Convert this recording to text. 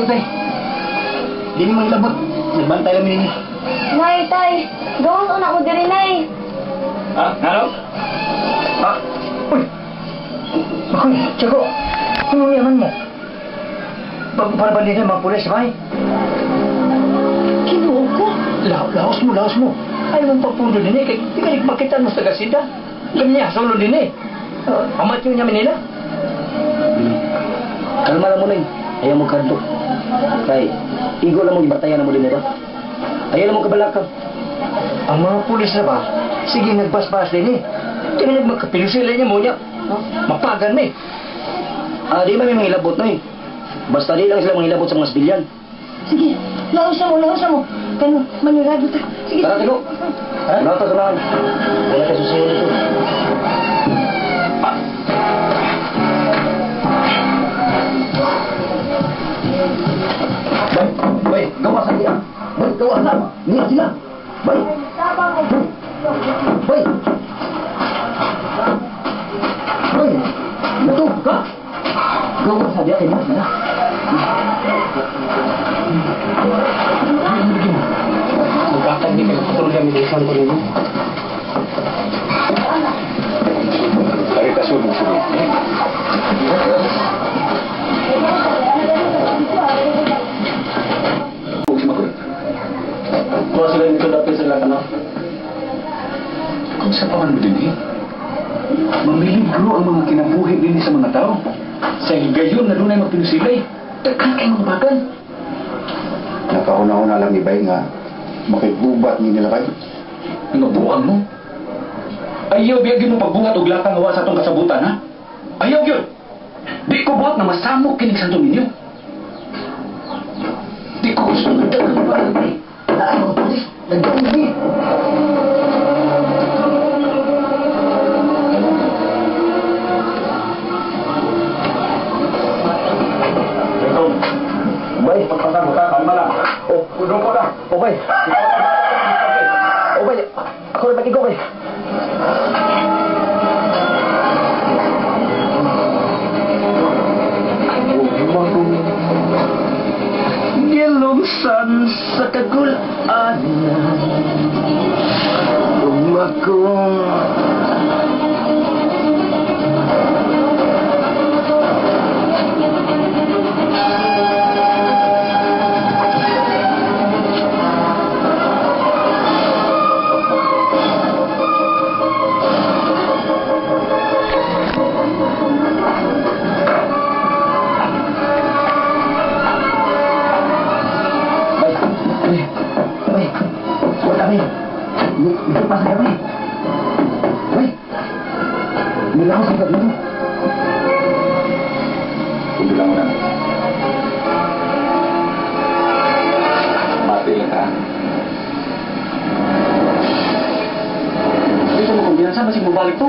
Hadlok tay. Di ni manghilabot. Nagbantay lang ninyo. Nay, tay, gawas una mo diri, nay. Ha? Ngano? Ha? Uy! Makoy, Tiago! Anong yaman mo? Para ba nila mga pulis, bay? Kinuha ko. Laos mo, laos mo. Ayaw mong pagpundo din eh. Kaya di ka makita mo sa gasida. Ganyan, solo din eh. Amat yun niya Manila. Kalma lang mo na. Ayaw mo kadlok. Kay, igo lang mo gibatayan na mo din ba? Ayaw lang mo kabalaka. Ang mga pulis na ba, sige nagbasbas din eh. Tingnan magkapilo sila niya mo niya. Mapagan na eh. Ah, di man may manghilabot na eh. Basta di lang sila manghilabot sa mga sibilyan. Sige, laos na mo, laos na mo. Kano, manirado ta. Sige, Tara, sige. Tigo. Ha? Wala ta sa. Wala ka susunod dito. Bay, bay, gawa sa niya. Bay, gawa sa. Niya sila. Bay. Bay. Bay, natug ka. Gawa sa diya kay niya sila. Magkatag di kayo patrolya milisan ko ninyo. Ari kasulog sulod. Si Makoy. Kuha sila nito dapit sila kano. Kung sa paman mo din eh. Mamiligro ang mga kinabuhi din sa mga tao. Sa higayon na dunay magpinusilay. Daghan kay mga bagan. Nakauna-una lang ni Bay nga makigubat ni nila bay. Nga buang mo. Ayaw biyagin mo pagbuhat og lakang nga wa sa atong kasabutan ha. Ayaw gyud. Di ko buhat na masamok kining Santo Niño. Di ko gusto nga daghang bagan eh. Naay mga pulis. Nagdaong ni. Bay, Pagpasang ka, kalma lang. Oh, Puno ko na. oh bay. Oh bay, ako rin magigo bay. Gilungsan sa kagulaan. Umakong Bay, bay, bay, wala bay. Ito pa sa bay. Bay, nilaos ang dito. Kundi lang mo na. Mati lang ka. Dito mo kumpiyansa, basig mo balik to.